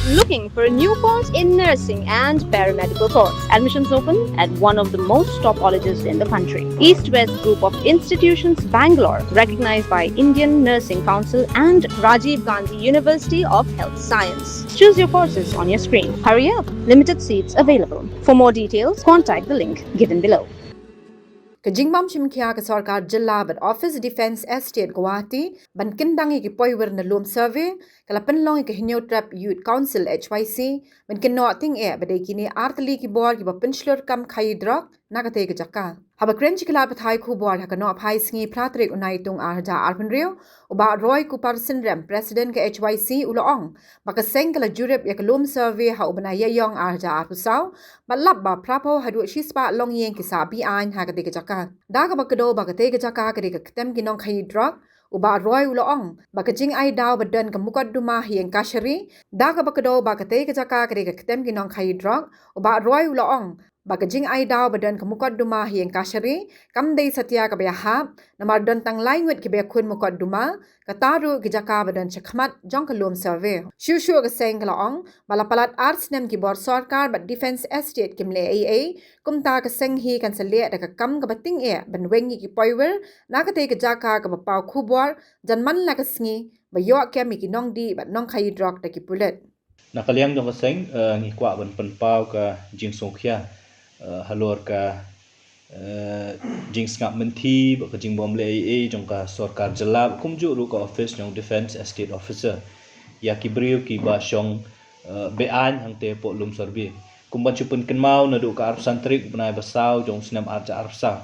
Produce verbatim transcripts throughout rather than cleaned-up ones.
Looking for a new course in nursing and paramedical course? Admissions open at one of the most top colleges in the country. East West Group of Institutions, Bangalore, recognized by Indian Nursing Council and Rajiv Gandhi University of Health Science. Choose your courses on your screen. Hurry up, limited seats available. For more details, contact the link given below. Ka jingbym shim khia ka sorkar jylla bad Office Defence Estate Guwahati ban kyndang ïa ki poiwir na lum survey ka la pynlong ïa ka Hynñiewtrep Youth Council, H Y C, ban kynnoh tyngeh ba dei kine artylli ki bor kiba pynshlur kam khaïi drok na katei ka jaka. Haba kren sha ki lad pathai khubor ha ka Nohphai Sngi, phra tarik u Naitung arhajar arphew hynriew, u Bah Roy Kupar Synrem, President ka H Y C, u la ong ba ka seng ka la jurip ïa ka lum survey ha u bnai Ïaïong arhajar arphew saw, bad lap ba phraphew haduh shispah longïing ki sah be-aiñ ha katei ka jaka. Da kaba kdew ba katei ka jaka ka dei ka ktem ki nongkhaïi drok, u Bah Roy u la ong ba ka jingai daw ba don ka mukotduma ha ïing kashari, da kaba kdew ba katei ka jaka ka dei ka ktem ki nongkhaïi drok, u Bah Roy u la ong ba ka jingai daw ba don ka mukotduma ha ïing kashari kam dei satia kaba ïahap, namar don tang lai ngut kiba ïakhun mukotduma, kata ruh ki jaka ba don shakhmat jong ka lum survey. Shuh shuh ka seng ka la ong ba la palat ar snem ki bor sorkar bad Defence Estate kim leh ei ei, kumta ka seng hi kan sa leh da ka kam kaba tyngeh ban weng ïa ki poiwir na katei ka jaka kaba paw khubor jan man la ka sngi ba ïoh kem ïa ki nongdih bad nongkhaïi drok da ki pulit. Na ka liang jong ka seng, eh, ngi kwah ban pynpaw ka jingsngewkhia, eh, halor ka, eh, jingsngap mynthi bad ka jingbym leh ei ei jong ka sorkar jylla, kumjuh ruh ka office jong Defence Estate Officer ïa ki briew kiba shong, eh, be-aiñ hangtei hapoh lum survey. Kum ban shu pynkynmaw, naduh ka arphew san tarik u bnai ba saw jong u snem arhajar arphew saw,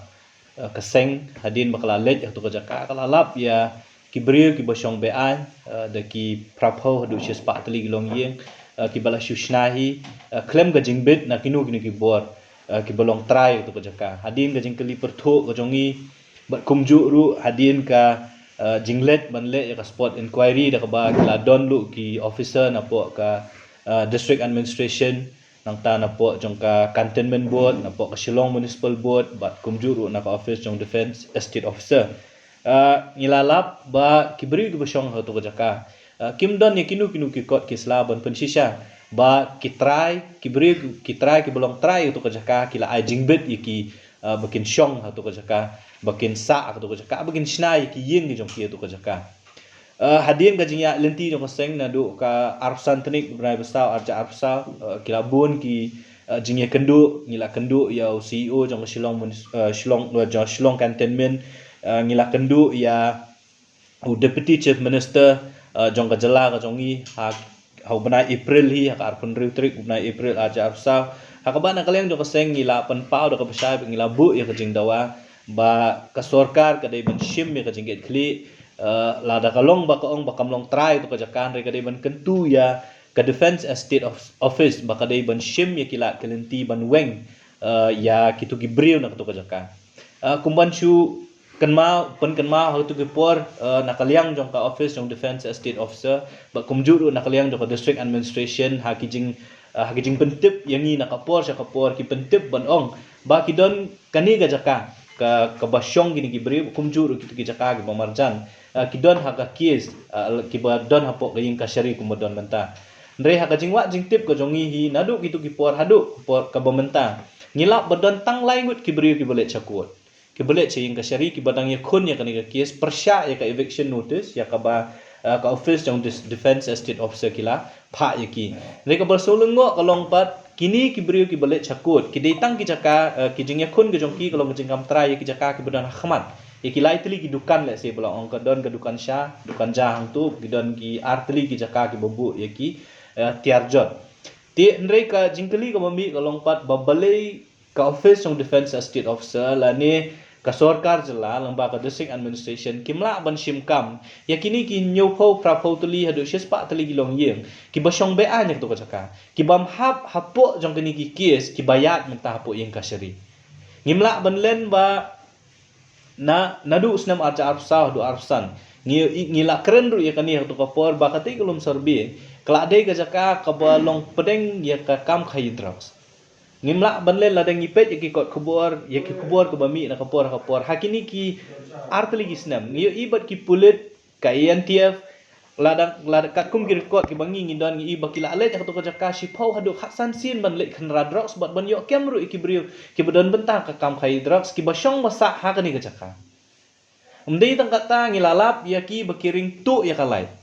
eh, ka seng, hadien ba ka la leit ha tu ka jaka, ka la lap ïa ki briew kiba shong be-aiñ, eh, da ki phraphew haduh shispah tylli ki longïing, eh, kiba la shu shna hi, eh, khlem ka jingbit na kino kino ki bor, eh, kiba long trai ha tu ka jaka. Hadien ka jingkylli pyrthuh ka jong ngi bad kumjuh ruh hadien ka, eh, jingleit ban leh ïa ka spot inquiry da kaba ki la don ruh ki officer napoh ka, eh, District Administration, nangta napoh jong ka Cantonment Board, napoh ka Shillong Municipal Board, bad kumjuh ruh na ka office jong Defence Estate Officer. Ah, ngi la lap ba ki briew kiba shong ha tu ka jaka, ah, kim don ïa kino kino ki kot ki sla ban pynshisha ba ki trai, ki briew ki trai kiba long trai ha tu ka jaka ki la ai jingbit ïa ki, ah, ba kin shong ha tu ka jaka, ba kin sah ha tu ka jaka, ba kin shna ïa ki ïing ki jong ki ha tu ka jaka. Eh, hadien ka jingïaid lynti jong ka seng naduh ka arphew san tarik u bnai ba saw arhajar arphew saw, eh, ki la bun ki, eh, jingïakynduh, ngi la kynduh ïa u C E O jong ka Shillong Munis-, eh, Shillong, eh, jong Shillong Cantonment, eh, ngi la kynduh ïa u Deputy Chief Minister, eh, jong ka jylla ka jong ngi ha, ha u bnai April hi, ha ka arphew hynriew tarik u bnai April arhajar arphew saw. Ha kaba na ka liang jong ka seng ngi la pynpaw da kaba shai bad ngi la buh ïa ka jingdawa ba ka sorkar ka dei ban shim ïa ka jingkitkhlieh, eh, lada ka long ba ka ong ba kam long trai ha tu ka jaka, hynrei ka dei ban kyntu ïa ka Defence Estate Of-, Office ba ka dei ban shim ïa ki lad ki lynti ban weng, eh, ïa kitu ki briew na katu ka jaka. Eh, kum ban shu kynmaw, pynkynmaw ha katu ki por, eh, na ka liang jong ka office jong Defence Estate Officer bad kumjuh ruh na ka liang jong ka District Administration ha ki jing, eh, ha ki jingpyntip ïa ngi na ka por sha ka por, ki pyntip ban ong ba ki don kane ka jaka ka, kaba shong kine ki briew, kumjuh ruh kitu ki jaka kiba marjan, ah, ki don ha ka case, ah, kiba don hapoh ka ïing kashari kumba don mynta. Hynrei ha ka jingwad jingtip ka jong ngi hi naduh kitu ki por haduh ka por kaba mynta, ngi lap ba don tang lai ngut ki briew kiba leit sha court, kiba leit sha ïing kashari, kiba dang ïakhun ïa kane ka case pyrshah ïa ka eviction notice ïa kaba, ah, ka office jong Dis-, Defence Estate Officer ki la phah ïa ki. Hynrei kaba sngewlyngngoh ka long pat, kine ki briew kiba leit sha court ki dei tang ki jaka, eh, ki jingïakhun ka jong ki ka long ka jingkam trai ïa ki jaka kiba don ha khmat, ïa ki lai tylli ki dukan, lehse ba la ong, ka don ka dukan sha, dukan ja hangtu, ki don ki ar tylli ki jaka kiba buh ïa ki, eh, tiar jot. Te hynrei ka jingkylli kaba mih ka long pat ba balei ka office jong Defence Estate Officer lane ka sorkar jylla lyngba ka District Administration kim lah ban shim kam ïa kine ki hynñiewphew phraphew tylli haduh shispah tylli ki longïing kiba shong be-aiñ ha katu ka jaka, kibym hap hapoh jong kine ki case kiba ïaid mynta hapoh ïing kashari. Ngim lah ban len ba na, naduh snem arhajar arphew saw haduh arphew san, ngi, ngi la kren ruh ïa kane ha katu ka por ba katei ka lum survey ka la dei ka jaka kaba long pdeng ïa ka kam khaïi drugs. Ngim lah ban len, lada ngi peit ïa ki kot khubor, ïa ki khubor kaba mih na ka por ha ka por ha kine ki ar tylli ki snem, ngi ïohi bad ki pulit, ka A N T F, Lada, lada katkum ki record kiba ngi ngi don ngi i ba ki la leit ha kato ka jaka shiphew haduh khatsan sien ban leit khynra drugs bad ban ïoh kem ruh ïa ki briew kiba don bynta ka kam khaïi drugs kiba shong ba sah ha kane ka jaka. Ym dei tang kata, ngi la lap ïa ki ba ki ring tuh ïa ka light.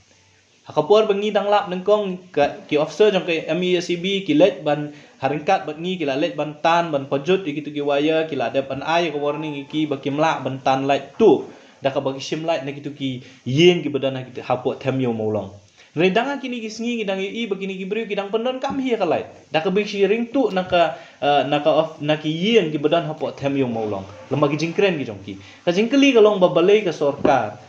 Ha ka por ba ngi dang lap nyngkong, ka, ki officer jong ka M E S E B ki leit ban, ha ryngkat bad ngi ki la leit ban tan, ban pajut ïa kito ki wire, ki la dep ban ai ïa ka warning ïa ki ba kim lah ban tan light tuh da kaba ki shim light na kito ki ïing kiba don ha kito, hapoh Them Ïew Mawlong. Hynrei dang ha kine ki sngi ngi dang ïohi ba kine ki briew ki dang pyndonkam hi ïa ka light da kaba ki ring tuh na ka, eh, na ka of, na ki ïing kiba don hapoh Them Ïew Mawlong lem bad ki jingkren ki jong ki. Ka jingkylli ka long ba balei ka sorkar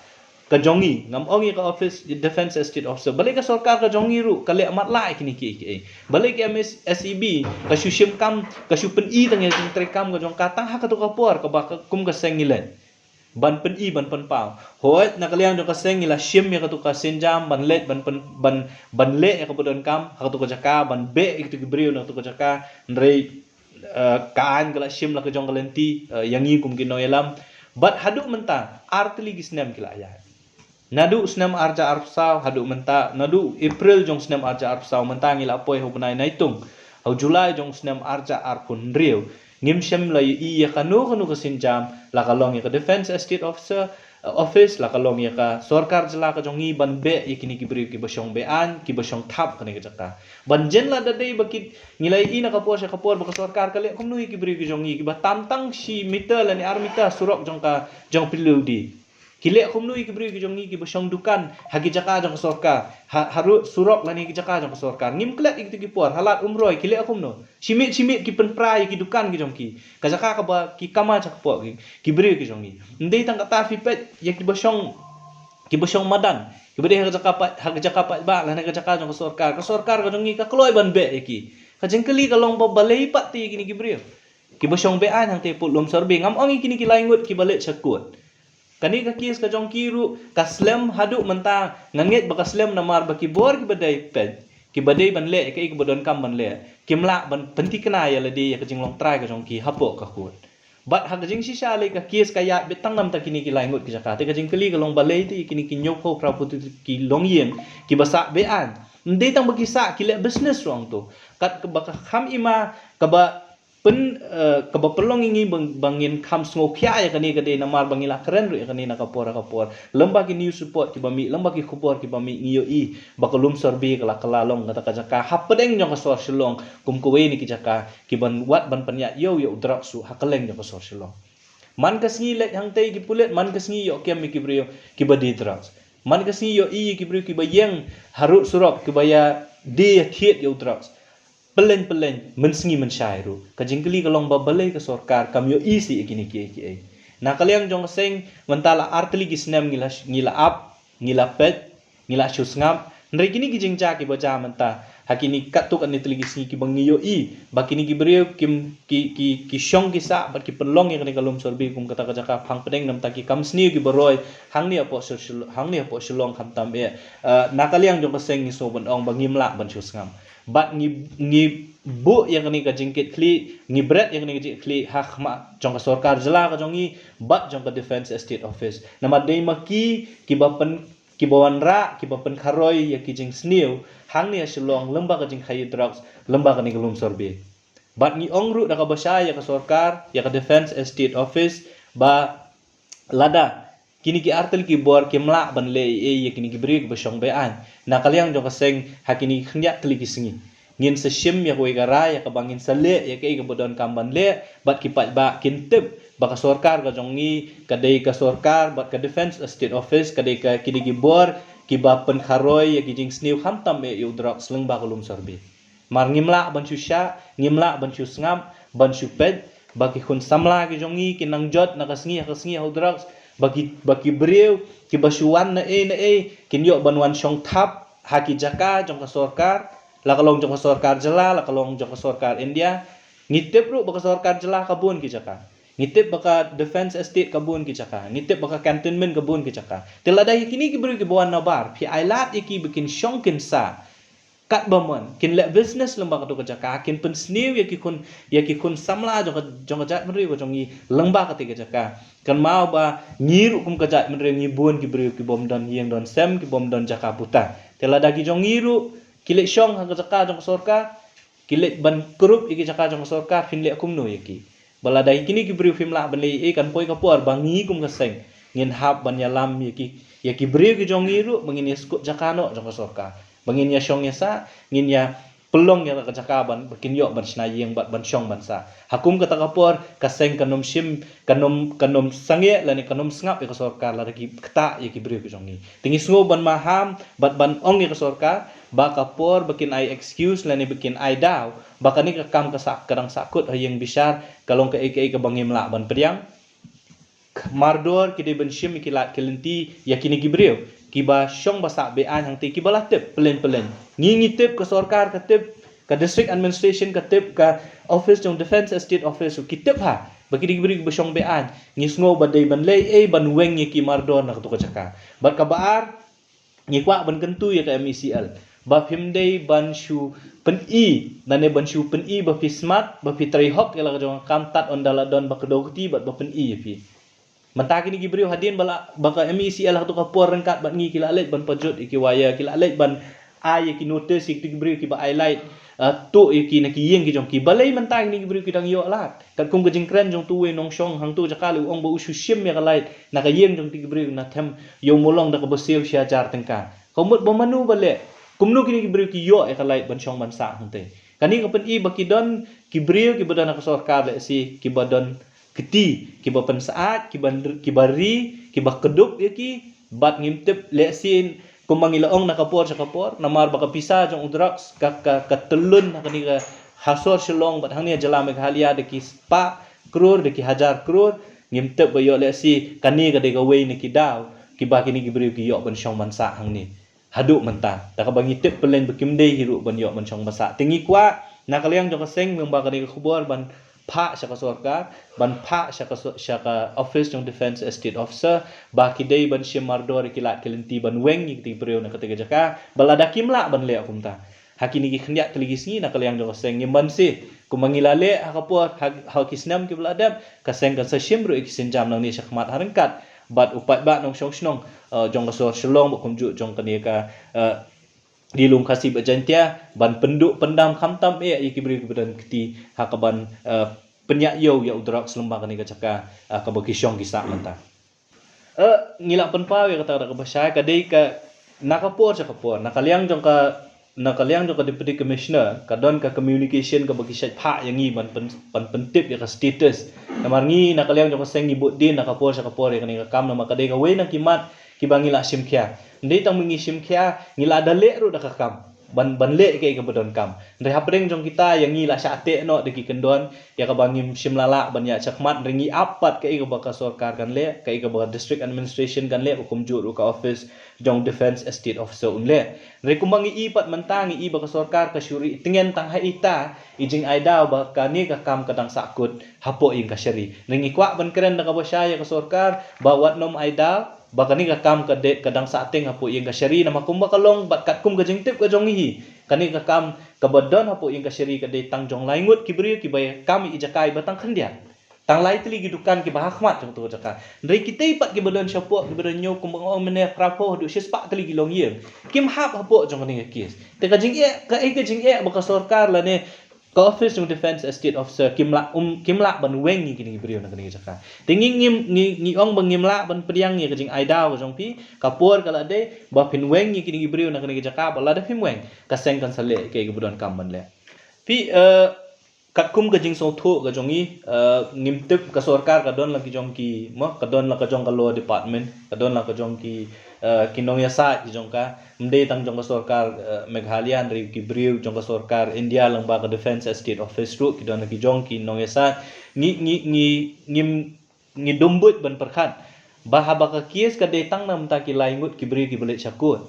ka jong ngi, ngam ong ïa ka office Defence Estate Officer, balei ka sorkar ka jong ngi ruh ka leh matlah ïa kine kiei kiei? Balei ka M S S E B ka shu shim kam, ka shu pyni tang ïa ka jingtrei kam ka jong ka tang ha kato ka por kaba ka, kum ka seng ngi leit ban pyni, ban pynpaw? Hooid, na ka liang jong ka seng ngi la shim ïa kato ka sienjam ban leit ban pyn, ban, ban leh ïa kaba donkam ha kato ka jaka, ban beh ïa kito ki briew na kato ka jaka. Hynrei, eh, ka aiñ ka la shim la ka jong ka lynti, eh, ïa ngi kum ki nongïalam. Bad haduh mynta ar tylli ki snem ki la ïaid. Naduh snem arhajar arphew saw haduh mynta, naduh April jong snem arhajar arphew saw mynta ngi la poi ha u bnai Naitung, ha u July jong snem arhajar arphew hynriew. Ngim shym la ïohi ïa kano kano ka sienjam, la ka long ïa ka Defence Estate Officer, eh, Office, la ka long ïa ka sorkar jylla ka jong ngi ban beh ïa kine ki briew kiba shong be-aiñ, kiba shong thap kane ka jaka. Ban jan lada dei ba ki, ngi la ïohi na ka por sha ka por ba ka sorkar ka leh kumno ïa ki briew ki jong ngi kiba tam tang shi meter lane ar meter surok jong ka, jong P W D. Ki leh kumno ïa ki briew ki jong ngi kiba shong dukan ha ki jaka jong ka sorkar, ha, harud surok lane ki jaka jong ka sorkar? Ngim klet ïa kito ki por, ha Lad Umroi ki leh kumno? Shi miet shi miet ki pynpra ïa ki dukan ki jong ki, ka jaka kaba ki kamai shapoh ki, ki briew ki jong ngi. Ym dei tang kata, phi peit ïa kiba shong, kiba shong madan, kiba dei ha ka jaka pat, ha ka jaka paidbah lane ka jaka jong ka sorkar, ka sorkar ka jong ngi ka kloi ban beh ïa ki. Ka jingkylli ka long ba balei pat te ïa kine ki briew kiba shong be-aiñ hangtei hapoh Lumsorbe? Ngam ong ïa kine ki lai ngut kiba leit sha kut. Kane ka case ka jong ki ruh ka slem haduh mynta, nga ngeit ba ka slem namar ba ki bor kiba dei peit, kiba dei ban leh ïa kaei kaba donkam ban leh, kim lah ban pynthikna ïa lade ïa ka jinglong trai ka jong ki hapoh ka kut. Bad ha ka jingshisha lei ka case ka ïaid beit tang namar kine ki lai ngut ki jaka. Te ka jingkylli ka long balei te ïa kine ki hynñiewphew phra phew tylli ki longïing kiba sah be-aiñ, ym dei tang ba ki sah, ki leh business ruh hangto. Katba ka kham i ma kaba pyn, eh, kaba pynlong ïa ngi ba, ba ngin kham sngewkhia ïa kane ka dei namar ba ngi la kren ruh ïa kane na ka por ha ka por. Lem bad ki news report kiba mih, lem bad ki khubor kiba mih, ngi ïohi ba ka Lumsorbe ka la kylla long kata ka jaka hapdeng jong ka sor Shillong kum kawei na ki jaka kiban wad ban pynïaid ïew ïa u drugs ruh ha kylleng jong ka sor Shillong. Man ka sngi leit hangtei ki pulit, man ka sngi ïoh kem ïa ki briew kiba die drugs. Man ka sngi ïohi ïa ki briew kiba ïeng harud surok kiba ïa die ïa thied ïa u drugs. Pylleng pylleng, mynsngi mynshai ruh. Ka jingkylli ka long ba balei ka sorkar kam ïohi shuh ïa kine kiei kiei. Na ka liang jong ka seng mynta la ar tylli ki snem ngi la, ngi la ap, ngi la peit, ngi la shu sngap. Hynrei kine ki jingjia kiba jia mynta ha kine katto katne tylli ki sngi kiba ngi ïohi ba kine ki briew kim, ki, ki, ki shong ki sah bad ki pynlong ïa kane ka Lumsorbe kum kata ka jaka phang pdeng namar ki kam sniew kiba roi hangne hapoh Shil-, hangne hapoh Shillong khamtam eh. Eh, na ka liang jong ka seng ngi sngewbha ban ong ba ngim lah ban shu sngap. Bad ngi, ngi buh ïa kane ka jingkitkhlieh, ngi bret ïa kane ka jingkitkhlieh ha khmat jong ka sorkar jylla ka jong ngi bad jong ka Defence Estate Office. Namar dei ma ki kiba pyn, kiba wanrah, kiba pynkharoi ïa ki jingsniew hangne ha Shillong lem bad ka jingkhaïi drugs lem bad kane ka Lumsorbe. Bad ngi ong ruh da kaba shai ïa ka sorkar, ïa ka Defence Estate Office, ba lada kine ki ar tylli ki bor kim lah ban leh ei ei ïa kine ki briew kiba shong be-aiñ, na ka liang jong ka seng ha kine ki khyndiat tylli ki sngi ngin sa shim ïa kawei ka rai ïa kaba ngin sa leh ïa kaei kaba donkam ban leh, bad ki paidbah kin tip ba ka sorkar ka jong ngi ka dei ka sorkar bad ka Defence Estate Office ka dei ka, ki dei ki bor kiba pynkharoi ïa ki jingsniew khamtam eh ïa u drugs lem bad ka Lumsorbe. Mar ngim lah ban shu shah, ngim lah ban shu sngap, ban shu peit ba ki khun samla ki jong ngi ki nang jot na ka sngi ha ka sngi ha u drugs, ba ki, ba ki briew kiba shu wan na ei na ei kin ïoh ban wan shong thap ha ki jaka jong ka sorkar, la ka long jong ka sorkar jylla, la ka long jong ka sorkar India. Ngi tip ruh ba ka sorkar jylla ka bun ki jaka. Ngi tip ba ka Defence Estate ka bun ki jaka. Ngi tip ba ka cantonment ka bun ki jaka. Te lada ïa kine ki briew kiba wan nabar phi ailad ïa ki ba kin shong kin sah katba mon, kin leh business lyngba kato ka jaka, kin pynsniew ïa ki khun, ïa ki khun samla jong ka, jong ka jaitbynriew ka jong ngi lyngba kata ka jaka. Kynmaw ba ngi ruh kum ka jaitbynriew ngi bun ki briew ki bym don ïing don sem, ki bym don jaka puta. Te lada ki jong ngi ruh ki leit shong ha ka jaka jong ka sorkar, ki leit ban krup ïa ki jaka jong ka sorkar, phin leh kumno ïa ki? Ba lada kine ki briew phim lah ban leh ei, kan poi ka por ba ngi kum ka seng ngin hap ban ïalam ïa ki, ïa ki briew ki jong ngi ruh ba ngin ïa skud jaka noh jong ka sorkar, ba ngin ïa shong ïa sah, ngin ïa pynlong ïa ka jaka ban, ba kin ïoh ban shna ïing bad ban shong ban sah. Ha kum kata ka por ka seng kan ym shim, kan ym, kan ym sangeh lane kan ym sngap ïa ka sorkar lada ki ktah ïa ki briew ki jong ngi. Te ngi sngew ban maham bad ban ong ïa ka sorkar ba ka por ba kin ai excuse lane ba kin ai daw ba kane ka kam ka sah, ka dang sahkut ha ïing bishar, ka long kaei kaei kaba ngim lah ban pdiang. Mardor ki dei ban shim ïa ki lad ki lynti ïa kine ki briew kiba shong ba sah be-aiñ hangtei, kiba la tip pyllein pyllein. Ngi ngi tip, ka sorkar ka tip, ka district administration ka tip, ka office jong Defence Estate Office ki tip ha ba kine ki briew kiba shong be-aiñ. Ngi sngew ba dei ban leh ei ban weng ïa ki mardor na kato ka jaka. Bad kaba ar, ngi kwah ban kyntu ïa ka M E C L ba phim dei ban shu pyni, lane ban shu pyni ba phi smat, ba phi trei hok ïa la ka jong ka kam, tad ynda la don ba kdew kti bad ba pyni ïa phi. Mynta kine ki briew hadien ba la, ba ka M E C L ha kato ka por ryngkat bad ngi ki la leit ban pajut ïa ki wire, ki la leit ban ai ïa ki notice ïa kito ki briew kiba ai light, eh, tuh ïa ki na ki ïing ki jong ki. Balei mynta kine ki briew ki dang ïoh lad? Katkum ka jingkren jong uto uwei u nongshong hangto jaka, u ong ba u shu shim ïa ka light na ka ïing jong kito ki briew na them, ïa u mulong da kaba siew shi hajar tyngka. Ka mut ba mano ba leh? Kumno kine ki briew ki ïoh ïa ka light ban shong ban sah hangtei? Kane ka pyni ba ki don ki briew kiba don ha ka sorkar lehse kiba don kti, kiba pynsyaid, kiba, kiba ri, kiba kdup ïa ki. Bad ngim tip, lehse kumba ngi la ong na ka por sha ka por, namar ba ka pisa jong u drugs ka, ka, ka tyllun ha kane ka, ha sor Shillong bad hangne ha jylla Meghalaya da ki spah klur, da ki hajar klur. Ngim tip ba ïoh lehse kane ka dei kawei na ki daw kiba kine ki briew ki ïoh ban shong ban sah hangne haduh mynta, da kaba ngi tip pyllein ba kim dei hi ruh ban ïoh ban shong ban sah. Te ngi kwah na ka liang jong ka seng, lyngba kane ka khubor, ban phah sha ka sorkar, ban phah sha ka so-, sha ka office jong Defence Estate Officer ba ki dei ban shim mardor ïa ki lad ki lynti, ban weng ïa kito ki briew na kata ka jaka, ba lada kim lah ban leh kumta ha kine ki khyndiat tylli ki sngi, na ka liang jong ka seng ngim banse. Kumba ngi la leh ha ka por, ha, ha ki snem kiba la dep, ka seng kan sa shim ruh ïa ki sienjam nangne shakhmat ha ryngkat bad u paidbah nongshong shnong, eh, jong ka sor Shillong bad kumjuh jong kane ka, eh, Ri Lum Khasi bad Jaiñtia, ban pynduh pyndam khamtam eh ïa ki briew kiba don kti ha kaban, eh, pynïaid ïew ïa u drugs lyngba kane ka jaka, eh, kaba ki shong ki sah mynta. Eh, ngi la pynpaw ïa kata da kaba shai, ka dei ka, na ka por sha ka por, na ka liang jong ka, na ka liang jong ka Deputy Commissioner ka don ka communication kaba ki shait phah ïa ngi ban pyn-, ban pyntip ïa ka status. Namar ngi na ka liang jong ka seng ngi bud dien na ka por sha ka por ïa kane ka kam, namar ka dei kawei na ki mat kiba ngi la shim khia. Ym dei tang ba ngi shim khia, ngi la da leh ruh da ka kam ban, ban leh kaei kaba donkam. Hynrei hapdeng jong kita ïa ngi la shah teh noh da ki kyndon ïa kaba ngim shym la lah ban ïaid shakhmat, hynrei ngi ap pat kaei kaba ka sorkar kan leh, kaei kaba ka District Administration kan leh, ba kumjuh ruh ka office jong Defence Estate Officer un leh. Hynrei kumba ngi i pat mynta, ngi i ba ka sorkar ka shu ri tngen tang ha ita i jingai daw ba kane ka kam ka dang sahkut hapoh ïing kashari. Hynrei ngi kwah ban kren da kaba shai ïa ka sorkar ba wat nym ai daw ba kane ka kam ka dei ka dang sah teng hapoh ïing kashari, namar kumba ka long bad katkum ka jingtip ka jong ngi hi, kane ka kam kaba don hapoh ïing kashari ka dei tang jong lai ngut ki briew kiba ïa kam ïa i jaka iba tang khyndiat. Tang lai tylli ki dukan kiba ha khmat jong kato ka jaka. Hynrei kitei pat kiba don shapoh, kiba don ñiew, kumba nga ong mynne, phra phew haduh shispah tylli ki longïing kim hap hapoh jong kane ka case. Te ka jingeh, kaei ka jingeh ba ka sorkar lane ka office jong Defence Estate Officer kim lah, um, kim lah ban weng ïa kine ki briew na kane ka jaka. Te ngi, ngi, ngi, ngi ong ba ngim lah ban pdiang ïa ka jingai daw ka jong phi, ka por ka la dei ba phin weng ïa kine ki briew na kane ka jaka, ba lada phim weng ka seng kan sa leh kaei kaba donkam ban leh. Phi, eh, katkum ka jingsngewthuh ka jong ngi, eh, ngim tip, ka sorkar ka don la ki jong ki, mo, ka don la ka jong ka law department, ka don la ka jong ki, eh, ki nongïasaid ki jong ka, ym dei tang jong ka sorkar, eh, Meghalaya, hynrei ki briew jong ka sorkar India lyngba ka Defence Estate Office ruh ki don la ki jong ki nongïasaid. Ngi, ngi, ngi, ngim, ngi dum buit ban pyrkhat ba haba ka case ka dei tang na bynta ki lai ngut ki briew kiba leit sha court.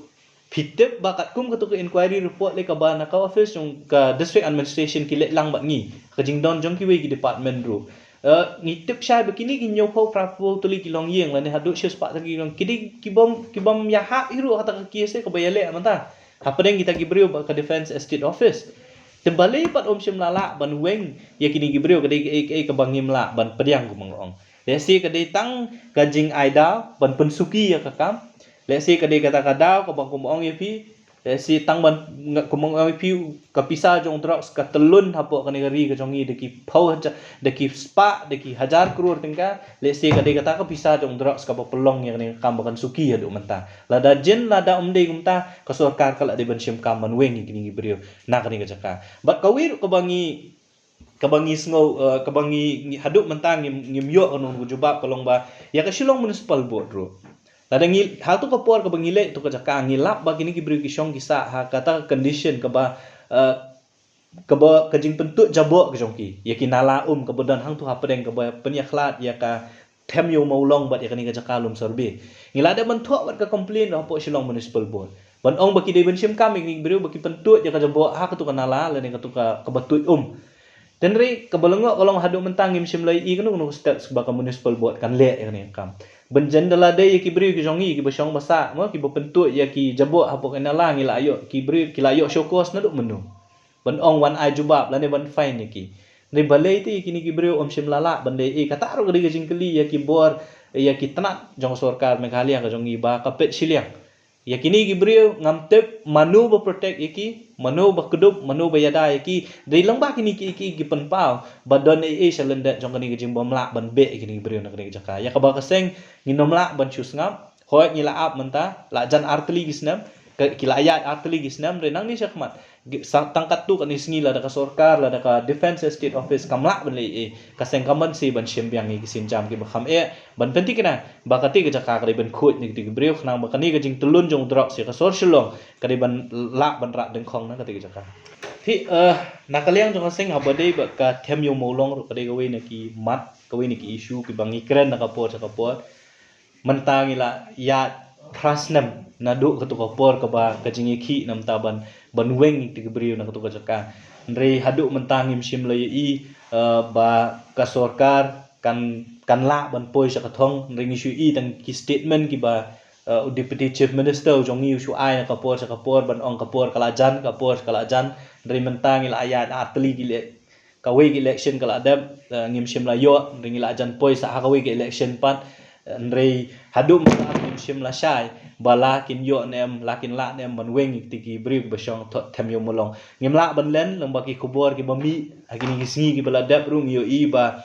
Phi tip ba katkum kato ka inquiry report lei kaba na ka office jong ka District Administration ki leit lang bad ngi, ka jingdon jong kiwei ki department ruh. Eh, ngi tip shai ba kine ki hynñiewphew phra phew tylli ki longïing lane haduh shispah tylli ki long, ki dei ki bym, ki bym ïahap hi ruh ha kata ka case kaba ïaleh mynta. hapdeng kita ki briew bad ka Defence Estate Office. Te balei pat ym shym la lah ban weng ïa kine ki briew, ka dei kaei kaei kaba ngim lah ban pdiang, kumba nga ong. Lehse ka dei tang ka jingai daw ban pynsuki ïa ka kam. Lehse ka dei kata ka daw kaba, kumba ong ïa phi, lehse tang ban nga-, kumba ong ïa phi, ka pisa jong drugs ka tyllun hapoh kane ka ri ka jong ngi da ki phew hajar, da ki spah, da ki hajar klur tyngka. Lehse ka dei kata ka pisa jong drugs kaba pynlong ïa kane ka kam ba kan suki haduh mynta. Lada jin, lada ym dei kumta, ka sorkar ka la dei ban shim kam ban weng ïa kine ki briew na kane ka jaka. Bad kawei ruh kaba ngi, kaba ngi sngew, eh, kaba ngi, ngi haduh mynta ngim, ngim ïoh kano kano ka jubab ka long ba ïa ka Shillong Municipal Board ruh. Lada ngi, ha tu ka por kaba ngi leit tu ka jaka, ngi lap ba kine ki briew ki shong ki sah ha kata ka condition kaba, eh, kaba, ka jingpyntud jaboh ka jong ki ïa ki nala um kaba don hangtu hapdeng, kaba pynïakhlad ïa ka Them Ïew Mawlong bad ïa kane ka jaka Lumsorbe. Ngi la dep ban thoh bad ka complain ruh hapoh Shillong Municipal Board ban ong ba ki dei ban shim kam ïa kine ki briew ba ki pyntud ïa ka jaboh ha katu ka nala lane katu ka, kaba tuid um. Hynrei kaba lyngngoh ka long haduh mynta ngim shym la ïohi kano kano ka steps ba ka Municipal Board kan leh ïa kane ka kam. Ban jan da la dei ïa ki briew ki jong ngi kiba shong ba sah, mo, kiba pyntud ïa ki jaboh hapoh ka nala, ngi la ïoh, ki briew ki la ïoh show cause naduh mynno ban ong wan ai jubab lane wan fine ïa ki. Hynrei balei te ïa kine ki briew ym shym la lah ban leh ei? Kata ruh ka dei ka jingkylli ïa ki bor, ïa ki tnat jong ka sorkar Meghalaya ka jong ngi ba ka peit shiliang. Ïa kine ki briew ngam tip mano ba protect ïa ki, mano ba kdup, mano ba ïada ïa ki. Dei lang ba kine ki, ki, ki pynpaw ba don ei ei sha lyndet jong kane ka jingbym lah ban beh ïa kine ki briew na kane ka jaka. Ïa kaba ka seng ngin ym lah ban shu sngap. Hooid, ngi la ap mynta, la jan artylli ki snem, ki la ïaid artylli ki snem, hynrei nangne shakhmat, tang katto katne sngi lada ka sorkar, lada ka Defence Estate Office kam lah ban leh ei, ka seng kam banse ban shim biang ïa ki sienjam kiba kham eh ban pynthikna ba kata ka jaka ka dei ban khuid na kita ki briew, khnang ba kane ka jingtyllun jong drugs ïa ka sor Shillong ka dei ban lah ban rah dyngkhong na kata ka jaka. Te, eh, na ka liang jong ka seng, haba dei ba ka Them Ïew Mawlong ruh ka dei kawei na ki mat, kawei na ki issue kiba ngi kren na ka por sha ka por. Mynta ngi la ïaid phra snem naduh katu ka por kaba ka jingïakhih na mynta ban, ban weng ïa kita ki briew na katu ka jaka. Hynrei haduh mynta ngim shym la ïohi, eh, ba ka sorkar kan, kan lah ban poi sha ka thong. Hynrei ngi shu ïohi tang ki statement kiba, eh, u Deputy Chief Minister u jong ngi u shu ai na ka por sha ka por ban ong ka por ka la jan, ka por ka la jan. Hynrei mynta ngi la ïaid artylli ki le kawei ka election ka la dep, eh, ngim shym la ïoh, hynrei ngi la jan poi sa ha kawei ka election pat, eh, hynrei haduh mynta ngim shym la shai ba la kin ïoh ne em, la kin lah ne em ban weng ïa kita ki briew kiba shong thot Them Ïew Mawlong. Ngim lah ban len lyngba ki khubor kiba mih ha kine ki sngi kiba la dep ruh ngi ïohi ba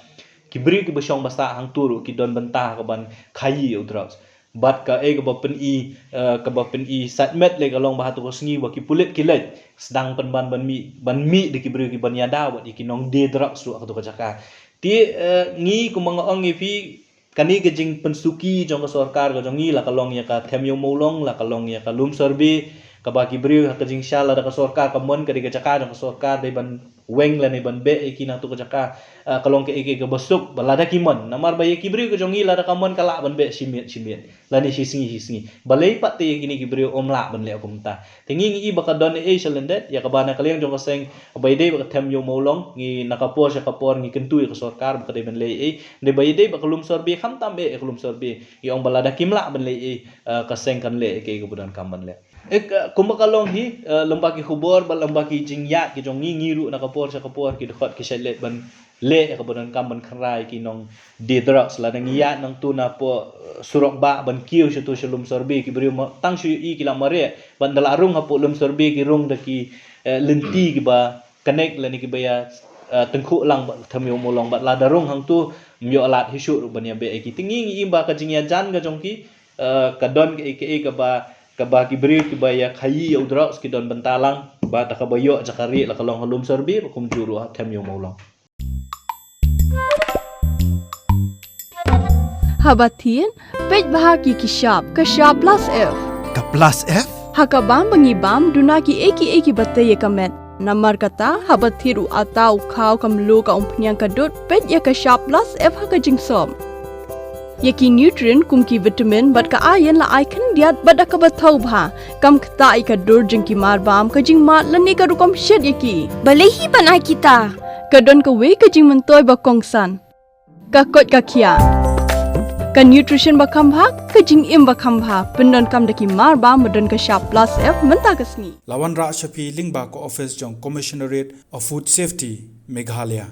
ki briew kiba shong ba sah hangtu ruh ki don bynta ka ban khaïi ïa u drugs. Bad kaei kaba pyni, eh, kaba pyni sat met lei ka long ba ha tu ka sngi ba ki pulit ki leit sdang pynban ban mih, ban mih da ki briew ki ban ïada bad ïa ki nongdie drugs ruh ha tu ka jaka. Te, eh, ngi kumba nga ong ïa phi, kane ka jingpynsuki jong ka sorkar ka jong ngi, la ka long ïa ka Them Ïew Mawlong, la ka long ïa ka Lumsorbe, kaba ki briew ha ka jingshai lada ka sorkar ka mon ka dei ka jaka jong ka sorkar dei ban weng lane ban beh ïa ki na tu ka jaka, eh, ka long kaei kaei kaba suk ba lada ki mon. Namar ba ïa ki briew ka jong ngi lada ka mon ka lah ban beh shi miet shi miet lane shi sngi shi sngi. Balei pat te ïa kine ki briew ym lah ban leh kumta? Te ngi ngi i ba ka don ei ei sha lyndet, ïa kaba na ka liang jong ka seng ba ïadei ba ka Them Ïew Mawlong ngi na ka por sha ka por ngi kyntu ïa ka sorkar ba ka dei ban leh ei. Hynrei ba ïadei ba ka Lumsorbe, khamtam eh ïa ka Lumsorbe, ngi ong ba lada kim lah ban leh ei, eh, ka seng kan leh ei kaei kaba donkam ban leh. Eh, ka, kumba ka long hi, eh, lyngba ki khubor bad lyngba ki jingïaid ki jong ngi, ngi ruh na ka por sha ka por ki dkhot ki shait leit ban leh ïa kaba donkam ban kynra ïa ki nongdie drugs. Lada ngi ïaid nangtu napoh, eh, surok bah ban kiew sha tu sha Lumsorbe, ki briew ma-, tang shu ïohi ki la mareh, bad ynda la rung hapoh Lumsorbe ki rung da ki, eh, lynti kiba connect lane kiba ïa, eh, tyngkhuh lang bad Them Ïew Mawlong, bad lada rung hangtu ym ïoh lad hi shuh ruh ban ïa beh ïa ki. Te ngi ngi i ba ka jingïajan ka jong ki, eh, ka don kaei kaei kaba, kaba ki briew kiba ïa khaïi ïa u drugs ki don bynta lang, ba ta kaba ïoh jaka rieh la ka long ha Lumsorbe ba kumjuh ruh ha Them Ïew Mawlong. Haba thied, peit bha ki ki shap, ka shap plus F. Ka plus F? Ha ka bam ba ngi bam, duna kiei kiei kiba tei ïa ka met. Namar kata, haba thied u atta, u khaw, ka mluh, ka umphniang, ka dud, peit ïa ka shap plus F ha ka jingsop. Ïa ki nutrient kum ki vitamin bad ka iron la ai khyndiat bad da kaba thaw bha. Kam ktah ïa ka dur jong ki marbam, ka jingmad lane ka rukom shet ïa ki. Balei hi ban ai kita? Ka don kawei ka jingmyntoi ba kongsan. Ka koit ka khiah. Ka nutrition ba kham bha, ka jingim ba kham bha, pyndonkam da ki mar ba, ba don ka shap plus F mynta ka sngi. La wanrah sha phi lyngba ka office jong Commissionerate of Food Safety, Meghalaya.